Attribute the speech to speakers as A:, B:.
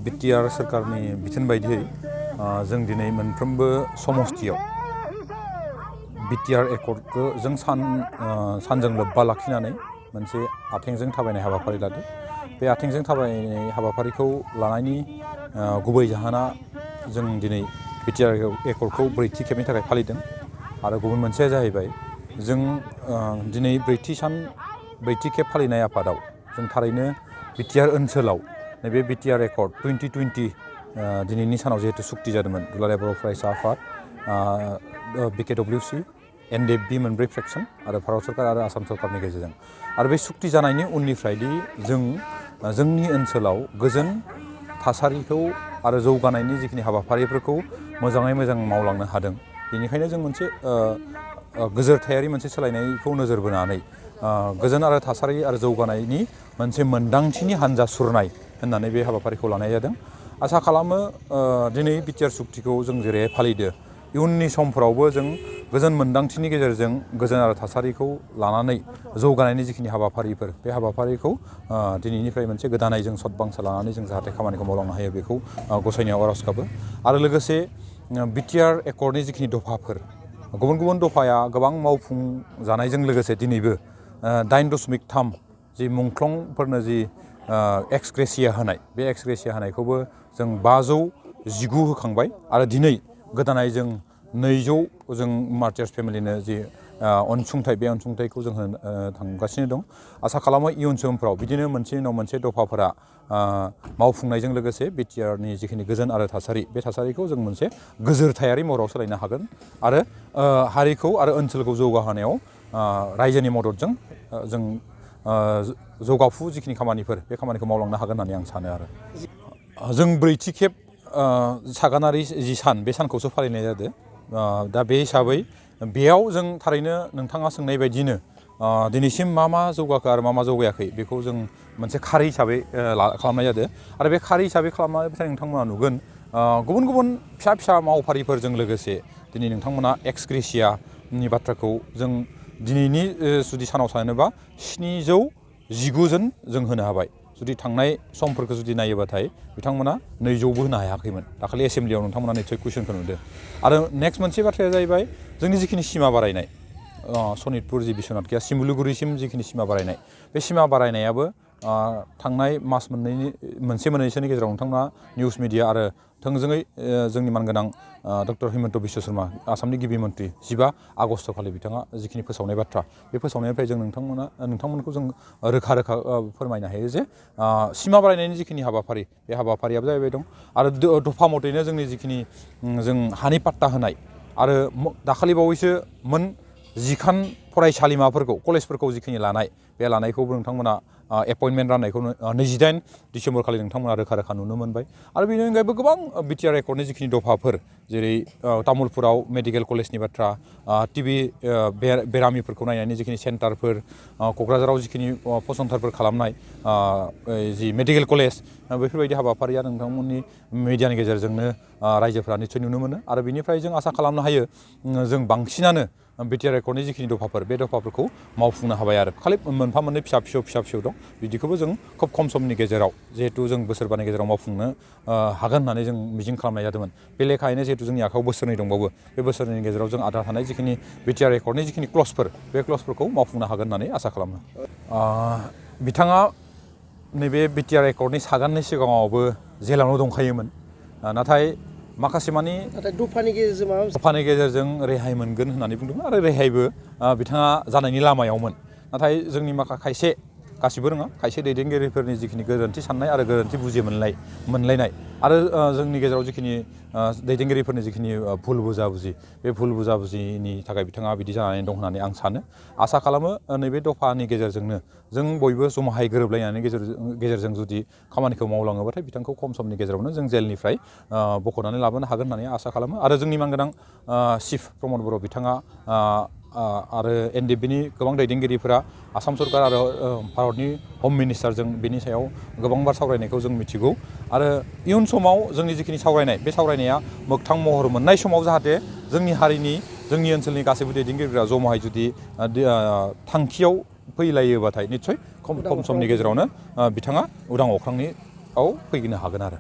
A: BTR सरकारनि बिथोन बायदियै जों दिनै मोनफ्रोमबो समस्तियाव BTR एकर्डखौ जों सानजों लोब्बा लाखिनानै मोनसे आथिंजों थाबायनाय हाबाफारि लादों। बे आथिंजों थाबायनाय हाबाफारिखौ लानायनि गुबै जाहोना जों दिनै BTR एकर्डखौ ब्रैथि खेबनि थाखाय फालिदों आरो गुबुन मोनसेया जाहैबाय जों दिनै ब्रैथि खेब फालिनाय आफादाव जों थारैनो BTR ओनसोलाव नैबे BTR एकर्ड 2020 दिनैनि सानाव जिहेतु सुक्ति जादोंमोन दुलाराय बर' फरायसा आफाद BKWC NDFB मोनब्रै फ्रेक्सन आरो भारत सरकार आरो आसाम सरकारनि गेजेरजों आरो बे सुक्ति जानायनि उननिफ्रायदि जोंनि ओनसोलाव गोजोन थासारिखौ आरो जौगानायनि जिखिनि हाबाफारिफोरखौ मोजाङै मोजां मावलांनो हादों। बेनिखायनो जों मोनसे गोजोरथायारि मोनसे सोलायनायखौ नोजोर बोनानै गोजोन आरो थासारि आरो जौगानायनि मोनसे मोनदांथिनि हान्जा सुरनाय होननानै बे हाबाफारिखौ लानाय जादों। आसा खालामो दिनै BTR सुक्तिखौ जों जेरै फालिदो इयुननि समफोरावबो जों गोजोन मोनदांथिनि गेजेरजों गोजोन आरो थासारिखौ लानानै जौगानायनि जिखिनि हाबाफारिफोर बे हाबाफारिखौ दिनैनिफ्राय मोनसे गोदानै जों सदबांसा लानानै जों जाहाथे खामानिखौ मावलांनो हायो बेखौ गसायनायाव आरज गाबो आरो लोगोसे BTR एकर्डनि जिखिनि दफाफोर गुबुन गुबुन दफाया गोबां मावफुं जानायजों लोगोसे दिनैबो 9.3 जि मुंख्लंफोरनो जि एक्सग्रेसिया होनाय बे एक्सग्रेसिया होनायखौबो जों 519 होखांबाय आरो दिनै गोदानै जों 200 जों मार्टियार्स फेमिलिनो जि अनसुंथाइ बे अनसुंथाइखौ जों होनो थांगासिनो दं। आसा खालामो इयुन समफ्राव बिदिनो मोनसे उनाव मोनसे दफाफोरा मावफुंनायजों लोगोसे BTRनि जिखिनि गोजोन आरो थासारि बे थासारिखौ जों मोनसे गोजोरथायारि महराव सोलायनो हागोन आरो हारिखौ आरो ओनसोलखौ जौगाहोनायाव रायजोनि मददजों जों जौगाफु जिखिनि खामानिफोर बे खामानिखौ मावलांनो हागोन होननानै आं सानो आरो जों ब्रैथि खेब सागानारि जि सान बे सानखौसो फालिनाय जादों। दा बे हिसाबै बेयाव जों थारैनो नोंथाङा सोंनाय बायदिनो दिनैसिम मा जौगाखो आरो मा जौगायाखै बेखौ जों मोनसे खारि हिसाबै खालामनाय जादों आरो बे खारि हिसाबै खालामनायनिफ्राय नोंथांमोना नुगोन गुबुन गुबुन फिसा मावफारिफोरजों लोगोसे दिनै नोंथांमोना एक्सग्रेसियानि बाथ्राखौ जों दिनैनि जुदि सानाव सानोबा 719 जन जों होनो हाबाय। जुदि थांनाय समफोरखौ जुदि नायोबाथाय बिथांमोना 200बो होनो हायाखैमोन। दाखालि एसेम्ब्लियाव नोंथांमोना निसय कुइसनखौ नुदों आरो नेक्स्ट मोनसे बाथ्राया जाहैबाय जोंनि जिखिनि सिमा बारायनाय सनितपुर जि बिश्वनाथ गैया सिमुलुगुरिसिम जिखिनि सिमा बारायनाय बे सिमा बारायनायाबो थांनाय मास मोननैसोनि गेजेराव नोंथांमोना निउस मिडिया आरो थोंजोङै जोंनि मानगोनां डक्टर हिमन्त बिश्व शर्मा आसामनि गिबि मन्त्रि 15 आगस्ट खालि बिथाङा जिखिनि फोसावनाय बाथ्रा बे फोसावनायनिफ्राय जों नोंथांमोनखौ जों रोखा फोरमायनो हायो जे सिमा बारायनायनि जिखिनि हाबाफारि बे हाबाफारियाबो जाहैबाय दं आरो दफा मथैनो जोंनि जिखिनि जों हानि पाट्टा होनाय आरो दाखालि बावैसो 10 फरायसालिमाफोरखौ कलेजफोरखौ जिखिनि लानाय बे लानायखौबो नोंथांमोना एपइन्टमेन्ट राननायखौ 28 डिसेम्बर खालि नोंथांमोना रोखा नुनो मोनबाय आरो बेनि अनगायैबो गोबां BTR एकर्डनि जिखिनि दफाफोर जेरै तामुलपुराव मेडिकेल कलेजनि बाथ्रा TB बेरामिफोरखौ नायनायनि जिखिनि सेन्टारफोर क'क्राझाराव जिखिनि फसंथानफोर खालामनाय जि मेडिकेल कलेज बेफोरबायदि हाबाफारिया नोंथांमोननि मिडियानि गेजेरजोंनो रायजोफोरा निसय नुनो मोनो आरो बिनिफ्राय जों आसा खालामनो हायो जों बांसिनानो BTR एकर्डनि जिखिनि दफाफोर बे दफाफोरखौ मावफुंनो हाबाय आरो खालि मोनफा मोननै फिसा फिसौ दं बिदिखौबो जों खोब खम समनि गेजेराव जिहेतु जों बोसोरबानि गेजेराव मावफुंनो हागोन होननानै जों मिजिं खालामनाय जादोंमोन। बे लेखायैनो जिहेतु जोंनि आखायाव बोसोरनै दंबावो बे बोसोरनैनि गेजेराव जों आद्रा थानाय जिखिनि BTR एकर्डनि जिखिनि क्लजफोर बे क्लजफोरखौ मावफुंनो हागोन होननानै आसा खालामो। बिथाङा नैबे BTR एकर्डनि सागाननि सिगाङावबो जेलावनो दंखायोमोन नाथाय माखासे मानि दफानि गेजेरजों रेहाय मोनगोन होननानै बुंदोंमोन आरो रेहायबो बिथाङा जानायनि लामायावमोन नाथाय जोंनि खायसे गासिबो रोङा खायसे दैदेनगिरिफोरनि जिखिनि गोरोन्थि साननाय आरो गोरोन्थि बुजि मोनलायनाय आरो जोंनि गेजेराव जिखिनि दैदेनगिरिफोरनि जिखिनि भुल बुजाबुजि बे भुल बुजाबुजिनि थाखाय बिथाङा बिदि जानानै दं होननानै आं सानो आसा खालामो नैबे दफानि गेजेरजोंनो जों बयबो जमाहाय गोरोबलायनायनि गेजेरजों जुदि खामानिखौ मावलाङोबाथाय बिथांखौ खम समनि गेजेरावनो जों जेलनिफ्राय बख'नानै लाबोनो हागोन होननानै आसा खालामो आरो जोंनि मानगोनां चिफ प्रमद बर' बिथाङा आरो NDFBनि गोबां दैदेनगिरिफोरा आसाम सरकार आरो भारतनि हम मिनिस्टारजों बेनि सायाव गोबांबार सावरायनायखौ जों मिथिगौ आरो इयुन समाव जोंनि जिखिनि सावरायनाय बे सावरायनाया मोगथां महर मोननाय समाव जाहाथे जोंनि हारिनि जोंनि ओनसोलनि गासैबो दैदेनगिरिफोरा जमाहाय जुदि थांखियाव फैलायोबाथाय निस्सय खम समनि गेजेरावनो बिथाङा उदां अख्रांआव फैनो हागोन आरो